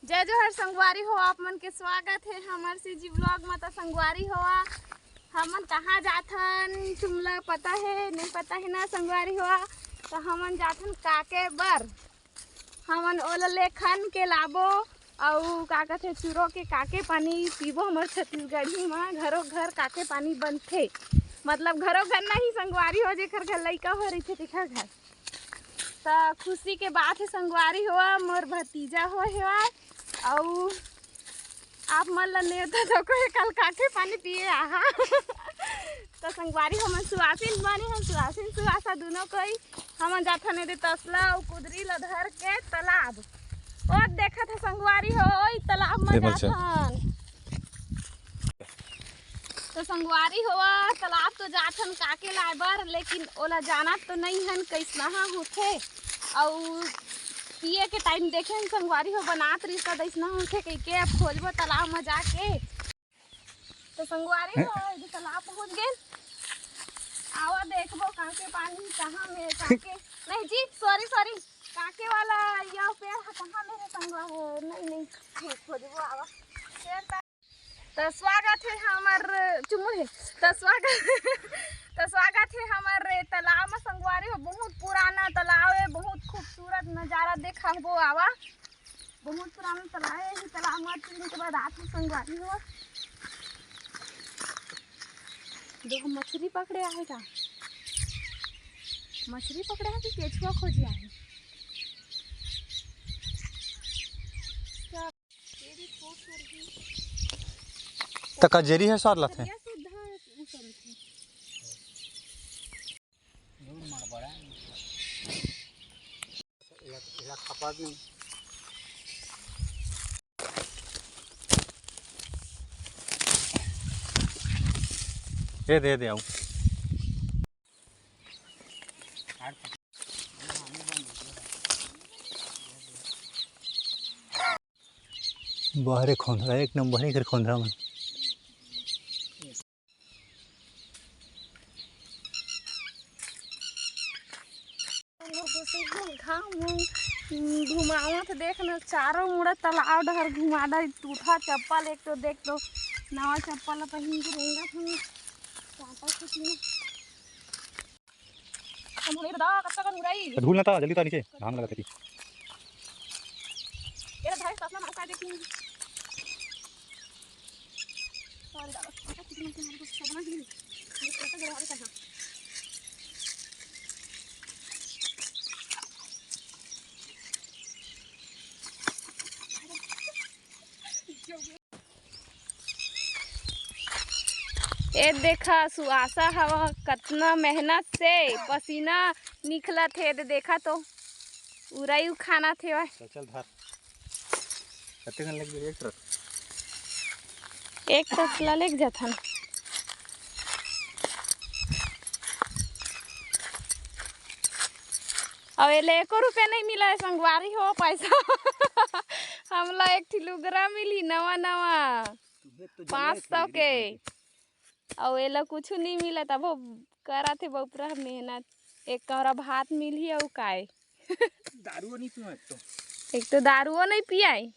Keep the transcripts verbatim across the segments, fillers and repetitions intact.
जय जोहार संगवारी हो, आप मन के स्वागत हे हमर सीजी vlog म। त संगवारी हो, हमन कहाँ जाथन, तुमला पता हे, नहीं पता हे ना संगवारी हो? त हमन जाथन काके बर, हमन ओला ले खन के लाबो, अउ का कथे, चुरो के काके पानी पीबो हमर छत्तीसगढ़ी म। घरो घर काके पानी बनथे, मतलब घरो घर नहीं संगवारी हो, जेकर घर लइका हो रहिथे तेकर घर। त खुशी के बात हे संगवारी हो, मोर भतीजा हो हेवय, अउ आप मन ल नेवता तो कोई कल काके पानी पिए आहा। त संगवारी हो, हमन सुवासिन बने हन, सुवासिन सुवासा दुनों कोई। हमन जाथन एदे तसला अउ कुदरी ल धर के तालाब। ओ देखत हे संगवारी हो, ओई तालाब म जाथन। तो संगवारी हो, तालाब तो जाथन काके लाए बर, लेकिन ओला जानत तो नहीं हन कइसनहा होथे। अउ पिए के टाइम देखे हन संगवारी हो, बनात रहिस त अइसनहा होथे कहिके। अब खोजबो तालाब म जाके। तो संगवारी हो, एदे तालाब पहुंच गेन। आवा देखबो काके पानी कहाँ में, काके नहीं जी, सॉरी सॉरी, काके वाला यह पेड़ ह कहाँ में हे संगवा हो? नहीं नहीं, खोजबो आवा। पेड़ त स्वागत हे हमर चुमुर हे। त स्वागत त स्वागत हे हमर तालाब म संगवारी हो। बहुत पुराना तालाब हे, बहुत खूबसूरत नजारा देखबो आवा। बहुत पुराना तालाब हे, इही तालाब म तीन के बाद आथे संगवारी हो। देखो मछरी पकड़े आहे का, मछरी पकड़े आहे कि केछुआ खोजे आहे। त का जेरी हे, स्वाद लगथे। ए दे दे आऊ। बहरे खोंधरा, एक नंबर हे एकर खोंधरा मन। घाम घुमावत देख न, चारों मुड़ा तालाब डहर घुमा डहर टूटा चप्पल, एक तो देख तो नवा चप्पल पहिन के रेंगत हूँ। कांटा से तीन। हम बोले, "दादा, कब तक मुरई?" धूल ना था, जल्दी था नीचे, घाम लगा थी। ये तो भाई, सपना मार का देखी। सॉरी दादा, पता कितना तुम्हारे को सपना ही नहीं। मुझे पता जरा और कहाँ। ए देखा सुआसा हवा, कतना मेहनत से पसीना निकलत हे। दे देखा तो उरई उखानत हे। चल, चल धर। कते कन लग गए? एक ट्रक। एक ट्रक ला लेके जाथन। अब एले एको रुपया नहीं मिला है संगवारी हो, पैसा। हमला एक ठी लुगरा मिली नवा नवा, तुम्हें तो जलवा पाँच सौ के। अउ एला कुछु नहीं मिला, तभो करत हे बउपरा मेहनत। एक कौरा भात मिलही अउ काय। दारुओ नहीं पीवा एक तो। एक तो दारुओ नहीं पियाई।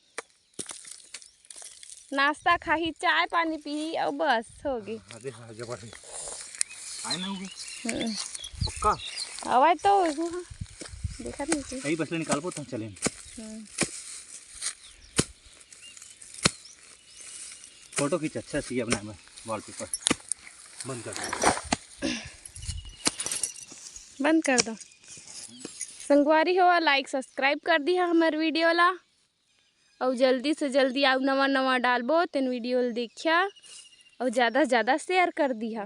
नाश्ता खाही, चाय पानी पीही अउ बस हो गे। हाँ, दे, हाँ, जबर है। आए ना होगे। हम्म। पक्का? आवाज तो होगू, हाँ। देखत नहीं थी। यही बस ले निकाल पो तो चले। हम्म। फोटो खींच अच्छा सी अपना में wallpaper। बंद कर दो। बंद कर दो। संगवारी हो, like subscribe कर दिहा हमर video ला। अउ जल्दी से जल्दी अउ नवा नवा डालबो, तेन video ल देखिया अउ ज़्यादा से ज़्यादा share कर दिहा।